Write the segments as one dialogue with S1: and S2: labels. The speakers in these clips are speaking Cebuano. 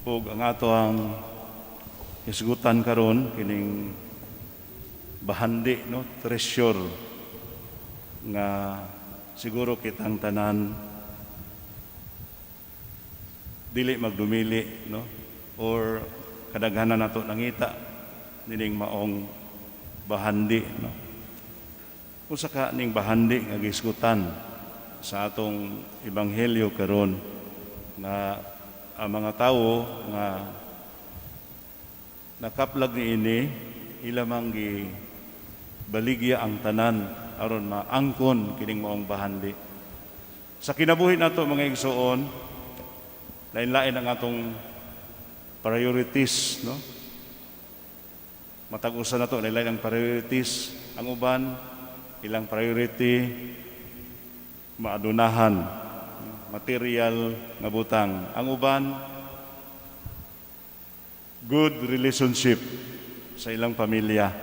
S1: Ug ang ato ang hisgutan karon kining bahandi, no, treasure nga siguro kitang tanan dili magdumili, no, or kadaghanan nato nangita nining maong bahandi, no. Usa ka ning bahandi nga gihisgutan sa atong ebanghelyo karon nga ang mga tawo nga nakaplag niini, ila mang gi baligya ang tanan aron maangkon kining maong bahandi. Sa kinabuhi nato, mga igsoon, lain-lain ang atong priorities, no? Matag usa nato lain-lain ang priorities. Ang uban, ilang priority maadunahan, material nga butang. Ang uban, good relationship sa ilang pamilya.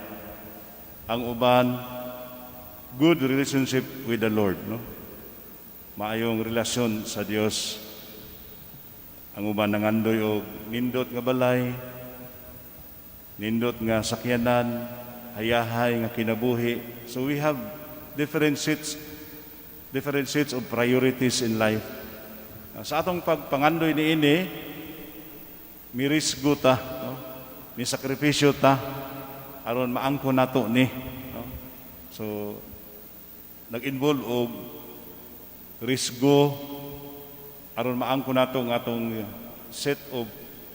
S1: Ang uban, good relationship with the Lord, no? Maayong relasyon sa Dios. Ang uban nangandoy og nindot nga balay, nindot nga sakyanan, hayahay nga kinabuhi. So we have different sets of priorities in life. Sa atong pagpangandoy niini, mirisgo ta, no? Mi sakripisyo ta aron maangkon nato ni, no? So nag-involve og risgo aron maangkon nato ang atong set of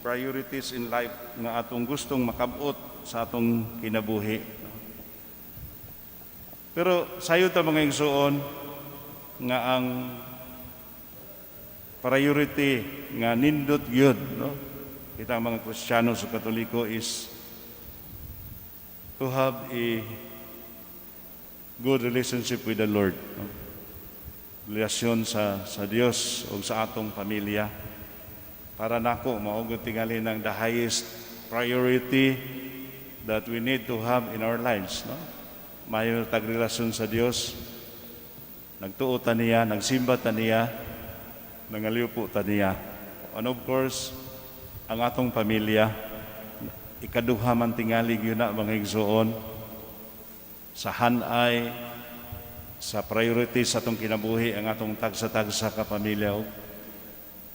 S1: priorities in life nga atong gustong makabot sa atong kinabuhi. Pero sayo ta, mga igsuon, nga ang priority nga nindot gyud, no, kita mga Kristiyano sa Katoliko is to have a good relationship with the Lord, no? Relasyon sa Dios o sa atong pamilya. Para nako, mao gyud tingali ng the highest priority that we need to have in our lives, no? Maayo tag relasyon sa Dios. Nagtuo ta niya, nagsimba ta niya, nangaliw ta niya. And of course, ang atong pamilya, ikaduha man tingali gyud na, mga igsoon, sa hanay sa priority sa atong kinabuhi ang atong tagsa-tagsa ka pamilya.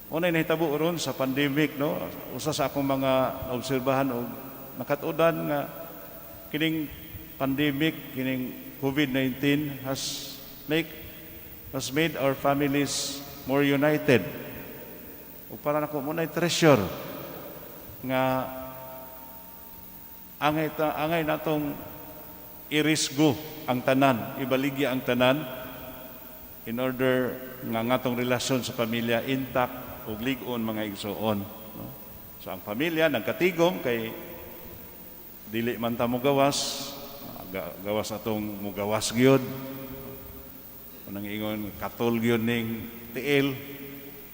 S1: Unay nahitabo ron sa pandemic, no, usa sa akong mga obserbahan og nakatudan nga kining pandemic, kining COVID-19 has made our families more united. Ug para nako, mao treasure nga angay natong irisgo ang tanan, ibaligya ang tanan in order nga ang atong relasyon sa pamilya intact ug lig-on, mga igsoon, no? So ang pamilya nagkatigom kay dili man ta mogawas, gawas atong mugawas gyud. Unang ingon katol gyud ning tiil.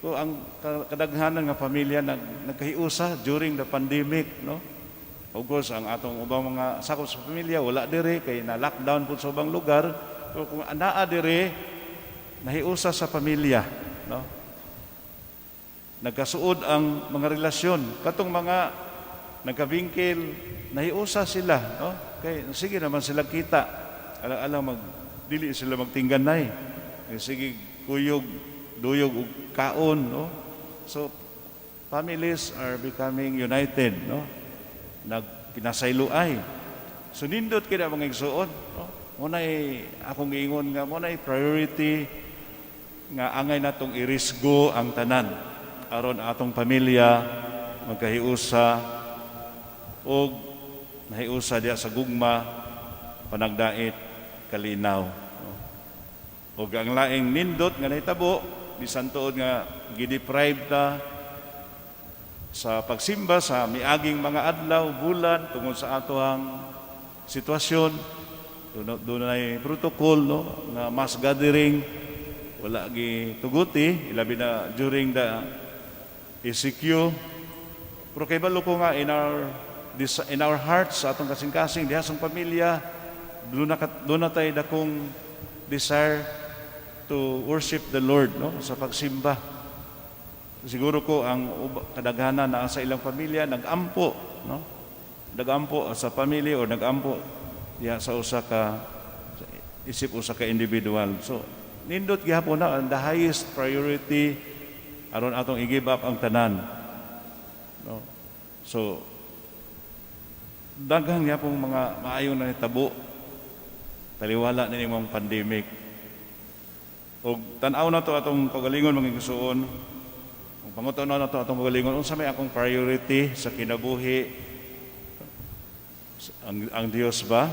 S1: So ang kadaghanan nga pamilya nagkahiusa during the pandemic, no? Of course, ang atong ubang mga sakop sa pamilya wala diri kay na lockdown pud sa ubang lugar. Pero kung anaa diri, nahiusa sa pamilya, no? Nagkasuod ang mga relasyon. Katong mga nagkabingkil, nahiusa sila, no? Kay sige naman sila kita. Alang-alang mag dili sila magtingganay. Sige kuyog, duyog og kaon, no? So families are becoming united, no? Nagpinasayloay. So nindot kina, mga igsuon, no? Mao nay akong giingon nga mao nay priority nga angay natong irisgo ang tanan aron atong pamilya magkahiusa og nahiusa diya sa gugma, panagdait, kalinaw, no? Ug ang laing nindot nga nahitabo, bisan tuod nga gideprive ta sa pagsimba sa miaging mga adlaw, bulan, tungod sa atoang sitwasyon, dunay protocol, no, nga mass gathering wala gituguti, ilabi na during the ECQ. Pero kay balo ko nga in our hearts, sa atong kasing-kasing diha sa pamilya, duna tay dakong desire to worship the Lord, no, sa pagsimba. Siguro ko ang kadaghanan naa sa ilang pamilya, nagampo, no? Nagampo sa pamilya o nagampo diha sa usa ka isip usa ka individual. So nindot gihapon na ang the highest priority aron atong i-give up ang tanan. No? So daghan gyapon mga maayo na nitabo taliwala ni mong pandemic. Og tan-aw na to atong kaugalingon, mga igsuon. Kung pangutan-on na to atong kaugalingon, unsa may akong priority sa kinabuhi? Ang Dios ba?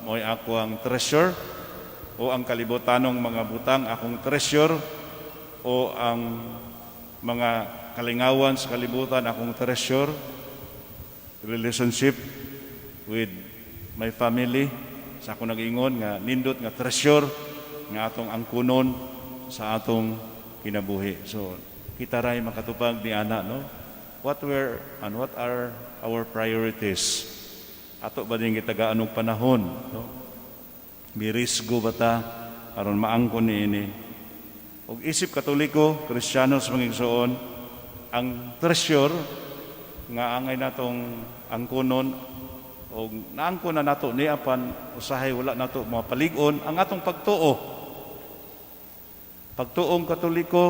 S1: Mo'y ako ang treasure o ang kalibutanong mga butang akong treasure o ang mga kalingawan sa kalibutan akong treasure, relationship with my family sa ako nag-ingon nga nindot nga treasure nga atong angkunon sa atong kinabuhi? So kita ray makatupag ni ana, no? What were and what are our priorities? Ato ba din gitagaan og panahon, no? Mirisgo ba ta aron maangkon niini? Og isip Katoliko, Kristiyanos, mga igsoon, ang treasure nga angay natong angkonon og naangkon na nato ni apan usahay wala nato mapalig-on ang atong pagtuo. Pagtuong Katoliko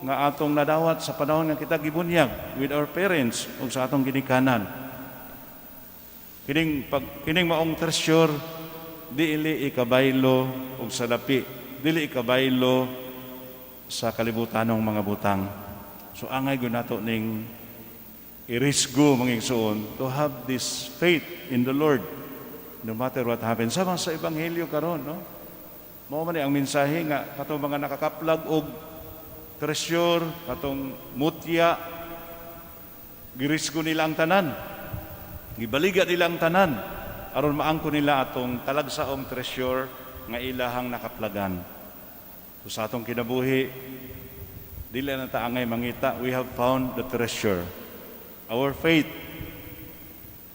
S1: nga atong nadawat sa panahon nga kita gibunyag with our parents ug sa atong ginikanan. Kining maong treasure, dili ikabaylo og salapi, dili ikabaylo sa kalibutanong mga butang. So angay gyud nato ning irisgo, mga igsoon, to have this faith in the Lord no matter what happens. Sama sa ebanghelyo karon, no? Mao man ni ang mensahe nga katong mga nakakaplag og treasure, katong mutya, girisgo nila ang tanan. Gibaliga nila ang tanan aron maangkon nila atong talagsaong treasure nga ilahang nakaplagan. So sa atong kinabuhi, dili na ta angay mangita, we have found the treasure. Our faith,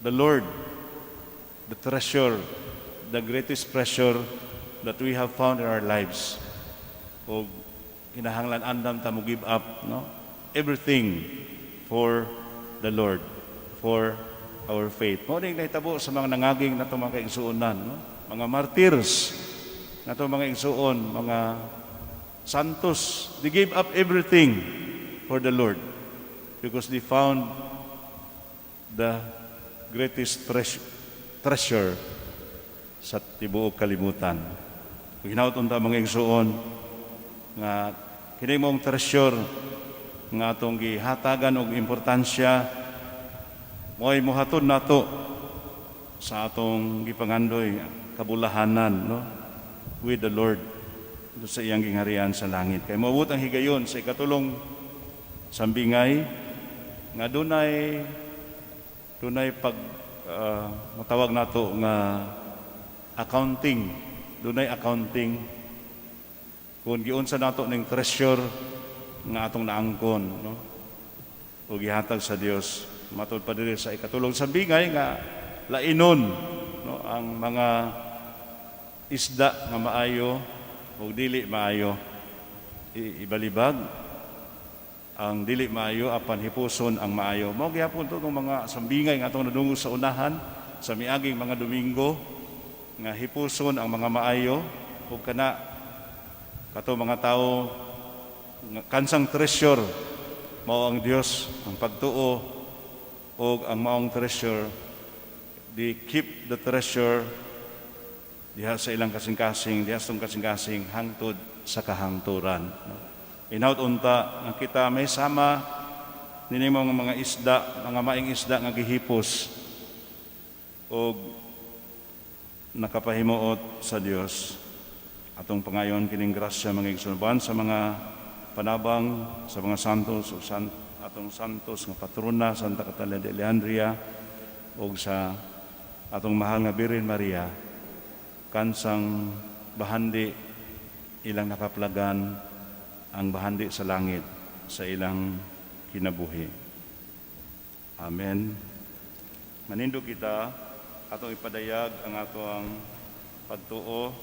S1: the Lord, the treasure, the greatest treasure that we have found in our lives. O kinahanglan andam ta mo give up, no? Everything for the Lord, for our faith. Mao ning nahitabo sa mga nangaging nato, mga kaigsuonan, no? Mga martyrs nato, mga igsuon, mga santos, they gave up everything for the Lord because they found the greatest treasure sa tibuok kalibutan. Kung hinaut unta, mga igsuon, nga kini mong treasure nga atong gihatagan og importansya mo'y mohatod nato sa atong gipangandoy kabulahanan, no, with the Lord do sa iyang gingharian sa langit. Kay moabot ang higayon sa ikatulong sambingay nga dunay pag matawag nato nga accounting, dunay accounting kung giunsa nato ning treasure nga atong naangkon, no, o gihatag sa Dios. Matud pa diri sa ikatulong sambingay nga lainon, no, ang mga isda nga maayo o dili maayo. Ibalibag ang dili maayo apan hipuson ang maayo. Mao gihapon to ng mga sambingay nga atong nadungog sa unahan sa miaging mga Domingo nga hipuson ang mga maayo ug kana kato mga tawo nga kansang treasure mao ang Dios, ang pagtuo ug ang maong treasure, they keep the treasure diha sa ilang kasing-kasing, diha sa kasing-kasing hangtod sa kahangturan, no? Hinaut unta nga kita may sama nini mga isda, mga maing isda nga gihipos og nakapahimuot sa Dios. Atong pangayon kining grasya, mga igsoon, sa mga panabang sa mga santos ug atong santos nga patrona Santa Catalina de Alejandria ug sa atong mahal nga Birhen Maria, kansang bahandi ilang nakaplagan ang bahandi sa langit sa ilang kinabuhi. Amen. Manindog kita, atong ipadayag ang atoang pagtuo.